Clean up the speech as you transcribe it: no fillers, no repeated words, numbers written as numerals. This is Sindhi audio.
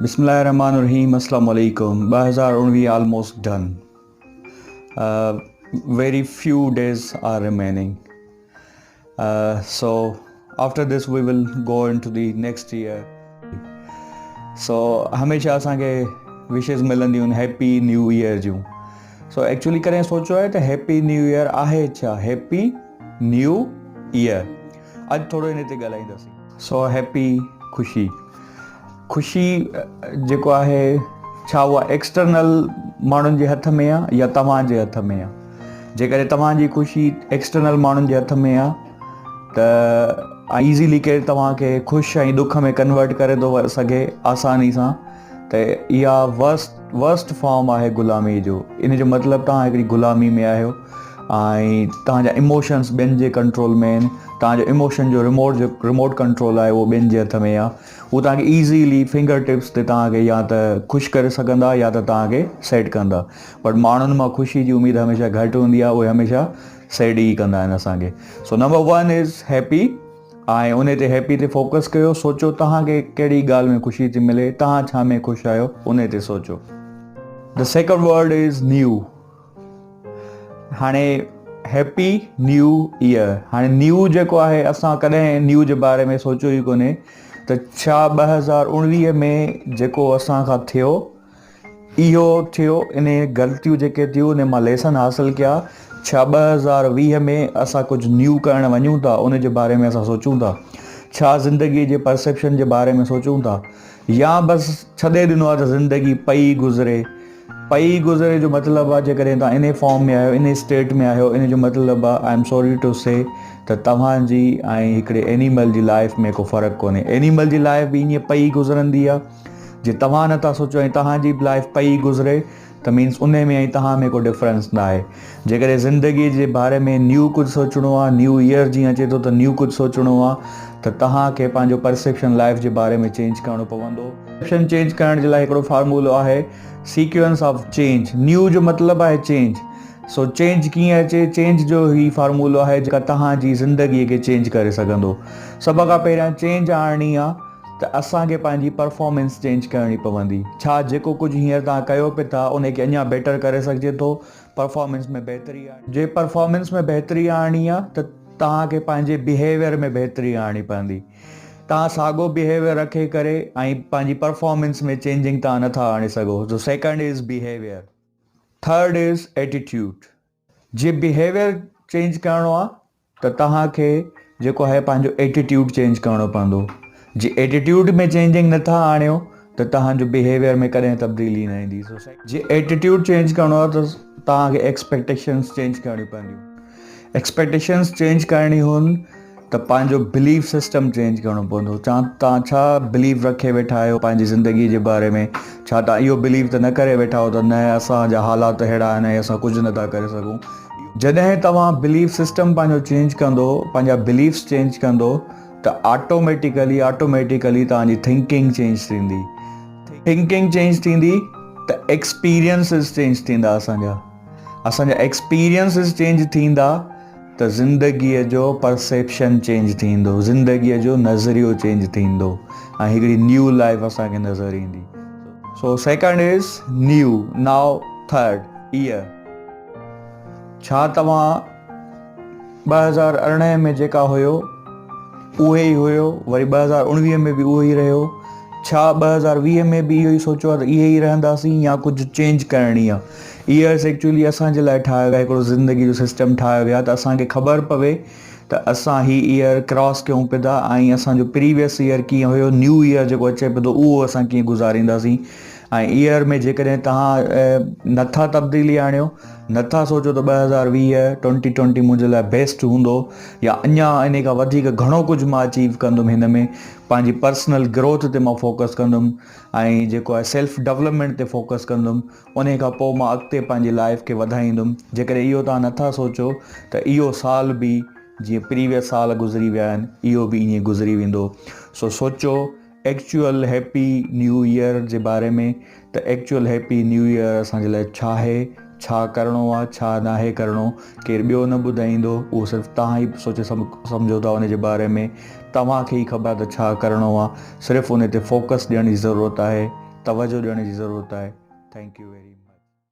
بسم الله الرحمن الرحيم السلام عليڪم 2019 almost done very few days are remaining so after this we will go into the next year so هميشه اسان کي وشز ملنديون آهن هيپي نيو ايئر جون سو ايڪچولي ڪڏهن سوچيو آهي ته هيپي نيو ايئر آهي ڇا هيپي نيو ايئر اڄ ٿورو ان تي ڳالهائينداسين. سو هيپي خوشي خوشي جيڪو آهي ڇا اها ايڪسٽرنل ماڻهن جي هٿ ۾ آ يا توهان جي هٿ ۾ آ جيڪڏهن توهان جي خوشي ايڪسٽرنل ماڻهن جي هٿ ۾ آ ته ايزيلي ڪير توهان کي خوش ۽ ڏک ۾ ڪنورٽ ڪري ٿو سگهي آساني سان ته اها ورسٽ ورسٽ فارم آهي غلامي جو ان جو مطلب توهان هڪڙي غلامي ۾ آهيو ۽ توهان جا اموشنس ٻين جي ڪنٽرول ۾ آهن توهان جو اموشن جو ريموٽ جو ريموٽ ڪنٽرول آهي اهو ٻين جي هٿ ۾ آهي هو توهان کي ايزيلي فنگر ٽپس تي توهان کي يا ته خوش ڪري سگهندا يا ته توهان کي سيڊ ڪندا بٽ ماڻهن مان خوشي جي اميد هميشه گهٽ هوندي آهي اهي هميشه سيڊ ئي ڪندا آهن اسان کي سو نمبر ون is happy ۽ ان تي هيپي تي فوڪس ڪيو سوچو توهان کي ڪهڙي ڳالهه ۾ خوشي ٿي ملي توهان ڇا ۾ خوش آهيو ان تي سوچو the second word is new هاڻي هيپي نيو ايئر هاڻي نيو جيڪو آهي اسان ڪڏهن نيو جي باري ۾ سوچيو ئي ڪونهي ته ڇا 2019 ۾ جيڪو اسان کان ٿيو اهو ٿيو ان غلطيون جيڪي ٿيون ان مان ليسن حاصل ڪيا ڇا 2020 ۾ اسان ڪجهه نيو ڪرڻ وڃون ٿا ان جي باري ۾ اسان سوچون ٿا ڇا زندگي جي پرسيپشن جي باري ۾ سوچون ٿا يا بس ڇڏي ڏنو آهي ته زندگي پئي گذري پئي گذري جو مطلب آهي جيڪڏهن توهان انهي فارم ۾ آهيو انهي اسٽيٽ ۾ آهيو ان جو مطلب آهي I am sorry two سي ته توهان جي ۽ هڪڙي اينيمل جي لائف ۾ ڪو فرق ڪونهي اينيمل جي لائف به ائين پئي گذرندي آهي جي توهان نٿا سوچو ۽ توهان جي به لائف پئي گذري ته مينس انهي ۾ ۽ توهان ۾ ڪو ڊفرنس نه آهي جيڪڏهن زندگي جي باري ۾ نيو ڪجهه سوچڻو آهي نيو ايئر جيئن اچي ٿو ته نيو ڪجهه سوچڻو آهي ته توهان کي پنهنجو پرسيپشن لائف جي باري ۾ چينج ڪرڻو پوندو. پرسيپشن چينج ڪرڻ جي لاء هڪڙو فارمولو آهي سيڪوئنس آف چينج نيو جو مطلب آهي چينج سو چينج ڪيئن اچي چينج جو هي فارمولو آهي جيڪا توهان جي زندگي کي چينج ڪري سگهندو سڀ کان پهريان چينج آڻڻي آ ته اسان کي پنهنجي پرفارمنس چينج ڪرڻي پوندي ڇا جيڪو ڪجهه هينئر توهان ڪيو پي ٿا ان کي اڃا بيٽر ڪري سگهجي ٿو پرفارمنس ۾ بهتري جي پرفارمنس ۾ بهتري آڻڻي آ ته توهان کي پنهنجي بيهيويئر ۾ بهتري آڻڻي پوندي توهان ساڳو بيهيويئر رکي ڪري ۽ پنهنجي پرفارمنس ۾ چينجنگ توهان نٿا آڻي سگهو so second is behaviour third is attitude جي بيهيويئر چينج ڪرڻو آ ته توهان کي جيڪو آهي پنهنجو ايٽيٽيوڊ چينج ڪرڻو پوندو جي ايٽيٽيوڊ ۾ چينجنگ نٿا آڻيو ته توهان جو بيهيويئر ۾ ڪڏهن تبديلي نه ايندي سو جي ايٽيٽيوڊ چينج ڪرڻو آ ته توهان کي ايڪسپيڪٽيشنس چينج ڪرڻيون پونديون ايڪسپيڪٽيشنس چينج ڪرڻي هن ته پنهنجو بليف سسٽم چينج ڪرڻو پوندو چا توهان ڇا بليف رکي ويٺا آهيو پنهنجي زندگي جي باري ۾ ڇا توهان اهو بليف ته نه ڪري ويٺا آهيو ته نه اسان جا حالات اهڙا آهن ۽ اسان ڪجهه نٿا ڪري سگهون جڏهن توهان بليف سسٽم پنهنجو چينج ڪندو پنهنجا بليفس چينج ڪندو ته آٽوميٽيڪلي آٽوميٽيڪلي توهان جي ٿنڪنگ چينج ٿيندي ٿنڪنگ چينج ٿيندي ته ايڪسپيرينسز چينج ٿيندا اسان جا اسان جا ايڪسپيرينسز چينج ٿيندا ته زندگيء جو پرسيپشن چينج ٿيندو، زندگيء جو نظريو چينج ٿيندو ۽ هڪڙي نيو لائيف اسان کي نظر ايندي. So second is new, now third year. ڇا توهان 2018 ۾ جيڪا هيو اهي ئي هيو وري 2019 ۾ به اهو ئي رهيو ڇا 2020 ۾ به اهو ئي سوچيو آهي ته اهي ئي رهنداسين يا ڪجهه چينج ڪرڻي آهي ايئرس ايڪچولي اسان جي لاء ٺاهيو ويا هڪڙو زندگي جو سسٽم ٺاهيو ويا ته اسان کي خبر پوي ته اسان هي ايئر ڪراس ڪيون پيا ٿا ۽ اسان جو پريويس ايئر ڪيئن هيو نيو ايئر جيڪو اچي پيو ٿو اهو اسان ڪيئن گذارينداسين ۽ ايئر ۾ جيڪڏهن توهان نٿا تبديلي آڻيو نٿا سوچو ته 2020 ٽوئنٽي ٽوئنٽي منهنجي لاء بيسٽ هوندو يا اڃا ان کان وڌيڪ گهڻو ڪجهه مان اچيو ڪندم هن ۾ پنهنجي پرسنل گروٿ تي مان فوڪس ڪندم ۽ جيڪو آهي سيلف ڊولپمينٽ تي فوڪس ڪندم انهي کان پوء مان اڳتي پنهنجي لائيف کي وڌائيندم جيڪڏهن اهو توهان نٿا سوچو ته اهو سال به جيئن پريويس سال گذري ويا آهن اهو به ائين گذري ويندو سو سوچو ايڪچوئل هيپي نيو ايئر جي باري ۾ ته ايڪچوئل هيپي نيو ايئر اسان جي لاء ڇا آهي ڇا ڪرڻو آهي ڇا ناهي ڪرڻو ڪير ٻيو نه ٻڌائيندو اهو صرف توهان ئي سوچي سمجهو ٿا ان جي باري ۾ توهان کي ئي خبر آهي ته ڇا ڪرڻو آهي صرف ان تي فوڪس ڏيڻ جي ضرورت آهي. توجه ڏيڻ جي ضرورت آهي. Thank you very much.